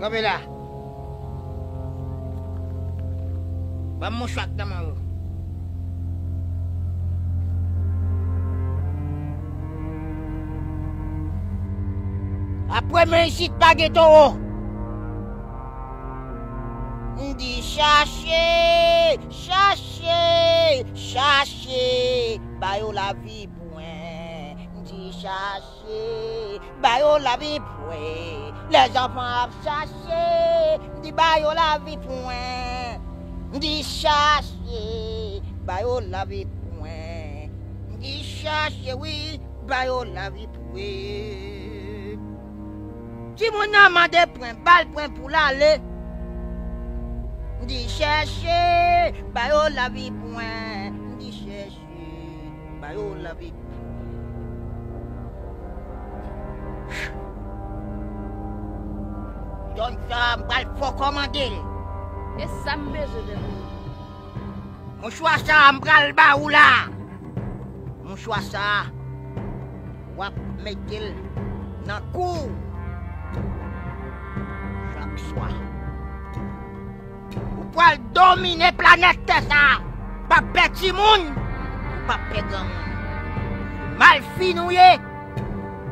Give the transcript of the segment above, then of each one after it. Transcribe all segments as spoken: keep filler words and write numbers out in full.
Kanpe la. Ban m mouchwa k nan men w. Apre men isit pa gen towo. M di chache, chache, chache, ba yo lavi pou mwen. M di chache, ba yo lavi pou mwen. Lèzanfan ap chache, m di ba yo lavi pou mwen. M di chache, ba yo lavi pou mwen. M di chache, wi, ba yo lavi pou mwen. Timoun nan mande pwen, ba l pwen pou l ale. M di chèche, ba yo lavi pou mwen. M di chèche, ba yo lavi pou mwen. Donn sa, m pral fè w kòmande l. E sa m bezwen de ou. Mouchwa sa a m pral ba ou la. Mouchwa sa a, w ap mete l nan kou w chak swa. Ou pral domine planèt tè sa a. P ap pè timoun, ou p ap pè granmoun. Malfini w ye,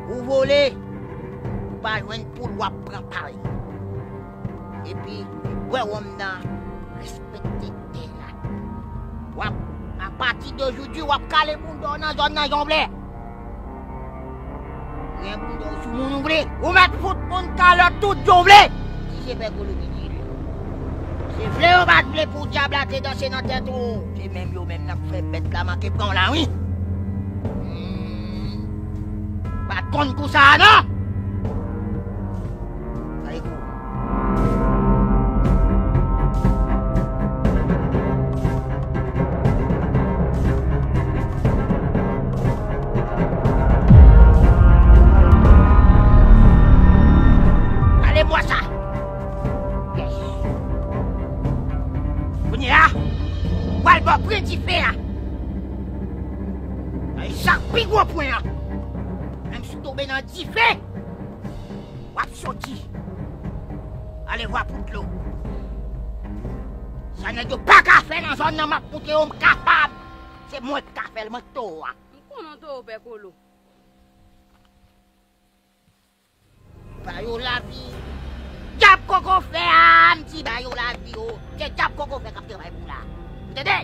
ou vole, ou pa jwenn poul w ap pran pay. Epi, bwè wonm nan, respekte tè la. W ap, apati de jodi, w ap kale bounda w nan zòn nan jan w vle. Gen bounda w sou moun ou vle. Ou mèt fout moun kalòt tout jan w vle. Si se pè Kolo ki di l. Se vle yo pa t vle pou dyab la te danse nan tèt ou. Se menm yo menm n ap fè bèt la manke pran w la, wi. Hmm. Pa t konn kou sa a, non? Sa e kou. Ale bwè sa. Yes. Kounye a, w al bò pwen dife a. Ay, sa k pi gwo pwen an. Menm si w tonbe nan dife, w ap soti. Ale vwa pou dlo. Sa nèg yo pa ka fè nan zòn nan, m ap montre yo m kapab. Se mwen k ka fè l, mwen k towo a. M konnen w towo, pè Kolo. Ba yo lavi. Dyab koko fè a, m di ba yo lavi yo. Se dyab koko fè k ap travay pou la. Ou tande?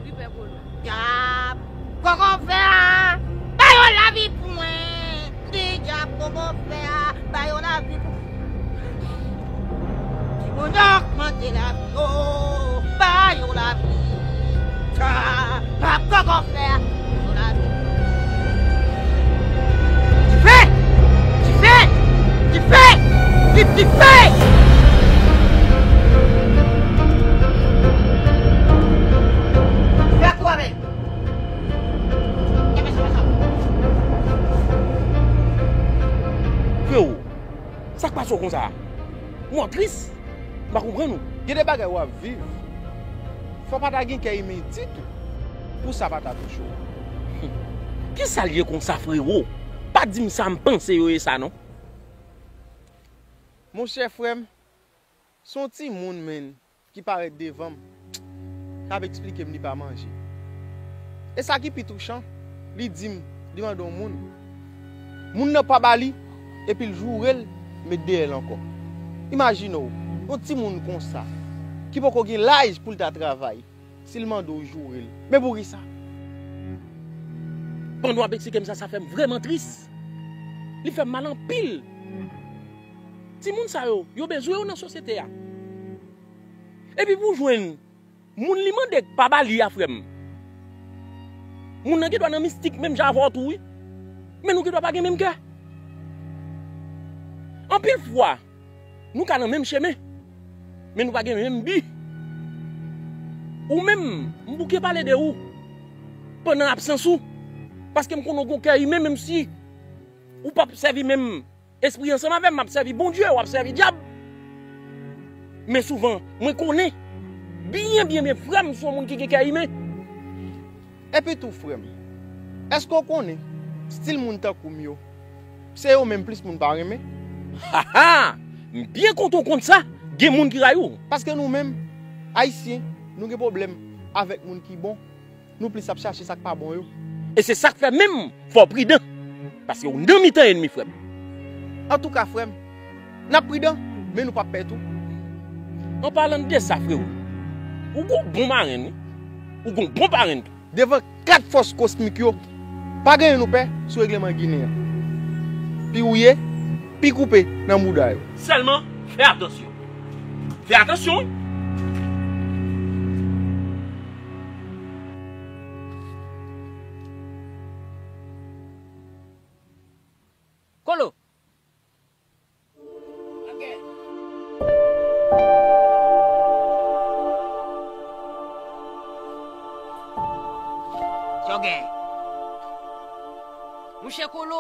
Wi, pè Kolo. Dyab koko fè a, ba yo lavi pou mwen. M di dyab koko fè a, ba yo lavi pou mwen. Timoun yo mande lavi yo, ba yo lavi. Sa, pa koko fè a, ba yo lavi. Dife! Dife! Dife! Di dife! Fè kou avè l. Kenbe sou sa. Frewo, sa k pase w konsa? Mò tris. M pa konprann ou. Gen de bagay w ap viv, fò w pa ta gen kè imen ditou pou sa pa ta touche w. Kisa l ye konsa, frewo? Pa di m sa m panse yo ye sa, non. Monchè, frè m, se yon timoun, menn, ki parèt devan m, k ap eksplike m li pa manje. E sa ki pi touchan, li di m, li mande yon moun. Moun nan pa ba li, epi l joure l, met dèyè l ankò. Imajine w, yon timoun konsa, ki poko gen laj pou l ta travay, si l mande w joure l. Men poukisa? Pandan w ap eksplike m sa, sa fè m vrèman tris. Li fè m mal anpil. Timoun sa yo, yo bezwen yo nan sosyete a. Epi pou w jwenn moun li mande k pa ba li a, frè m. Moun nan gendwa nan mistik menm jan avè w tou, wi. Men nou gendwa pa gen menm kè. Anpil fwa, nou ka nan menm chemen, men nou pa gen menm bi. Ou menm, m bouke pale de ou pandan absans ou, paske m konnen w gon kè imen, menm si ou p ap sèvi menm espri ansanm avè m, m ap sèvi Bondye, w ap sèvi dyab. Men souvan, mwen konnen byen, byen, byen, frè m se yon moun ki gen kè imen. Epi tou, frè m, èske w konnen, stil moun tankou m yo, se yo menm plis moun pa renmen? Ha, ha! M byen kontan w konn sa, gen moun ki rayi w. Paske nou menm, Ayisyen, nou gen pwoblèm avèk moun ki bon. Nou plis ap chache sa k pa bon yo. E se sa k fè menm fò w pridan. Paske w nan mitan ènmi, frè m. Antouka, frè m, n ap pridan, men nou p ap pè tou. An palan de sa, frewo, ou gon bon marenn, wi. Ou gon bon parenn tou. Devan kat fòs kosmik yo, pa gen youn nou pè sou regleman Ginen an. Pi wouye, pi koupe nan bouda yo. Sèlman, fè atansyon. Fè atansyon, wi. Kolo! Sa w gen? Monchè Kolo,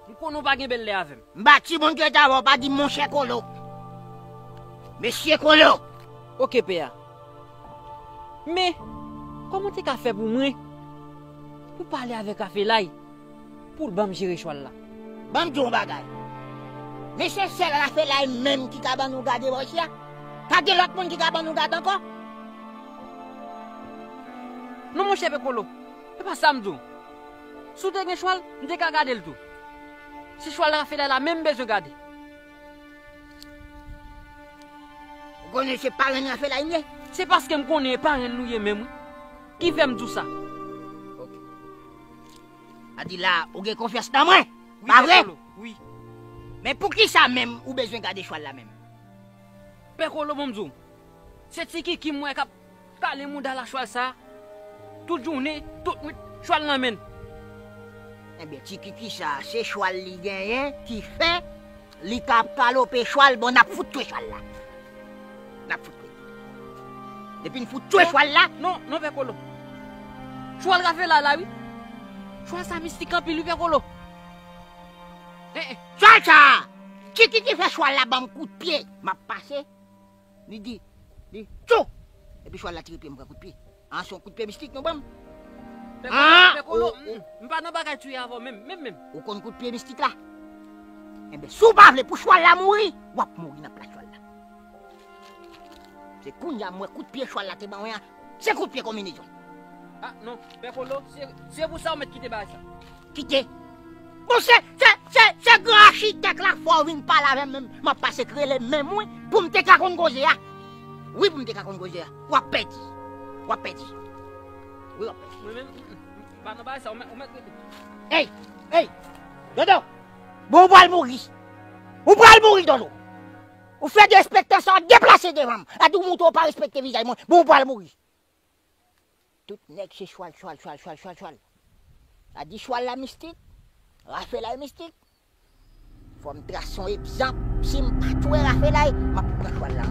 m konnen w pa gen bèl lè avè m. M pa timoun ke ta wè w pa di monchè Kolo. Mesye Kolo. Oke, pè a. Men, kòman w te ka fè pou mwen, pou pale avèk Rafelay, pou l ban m jere chwal la? Ban m di w yon bagay. Men se sèl Rafelay menm ki ka ban nou gade bò isit la? Pa gen lòt moun ki ka ban nou gade ankò? Non, monchè Pè Kolo, se pa sa m di w. Si w te gen chwal, m te ka gade l tou. Se chwal Rafelay la menm m bezwen gade. Ou konnen se parenn Rafelay m ye? Se paske m konnen e parenn nou ye menm, wi, ki fè m di w sa. Ok. A di la, ou gen konfyans nan mwen, pa vre? Wi, Pè Kolo, wi. Men poukisa menm ou bezwen gade chwal la menm? Pè Kolo, ban m di w, se Ti Kiki m wè k ap kale mouda l a chwal sa a. Tout jounen, tout nwit, chwal nan men l. Ebyen, Ti Kiki sa a, se chwal li genyen ki fè li ka ap kalope chwal. Bon, n ap fout twe chwal la. N ap fout twe. Depi n fout twe chwal la. Non, non, Pè Kolo. Chwal Rafelay la, wi. Chwal sa mistik anpil, wi, Pè Kolo. Eh, eh. Chwal sa a, Ti Kiki fè chwal la ban m kout pye. M ap pase. Li di, li tchou! Epi chwal la tire pye m pran kout pye. An, se yon kout pye mistik nou ban m. Pè Kolo, ah! Pè Kolo, oh, oh. M, m pa nan bagay touye avè w menm, menm, menm. Ou konn kout pye mistik la? Enben, si w pa vle pou chwal la mouri, w ap mouri nan plas chwal la. Se kounye a m wè kout pye chwal la te ban mwen an, se kout pye konbinezon. Ah, non, Pè Kolo, se, se pou sa w mèt kite bagay sa. Kite. Bon, se, se, se, se gran achitèk la fè w vin pale avè m menm. M ap pase k rele menm, wi, pou m te ka konn koze a. Wi, pou m te ka konn koze a. W ap pèdi. W ap pèdi. Wi, w ap pèdi. Mwen menm, m, m, m pa nan bagay sa, ou mèt, ou mèt rete. Ey, ey, Dodo, bon, ou pral mouri. Ou pral mouri, Dodo. Ou fè derespektan sa, w deplase devan m. A di w montre w pa respekte vizaj mwen. Bon, ou pral mouri. Tout nèg se chwal, chwal, chwal, chwal, chwal, chwal. A di chwal la mistik, Rafelay mistik. Fò m trase yon egzanp, si m pa twe Rafelay, m ap pran chwal la.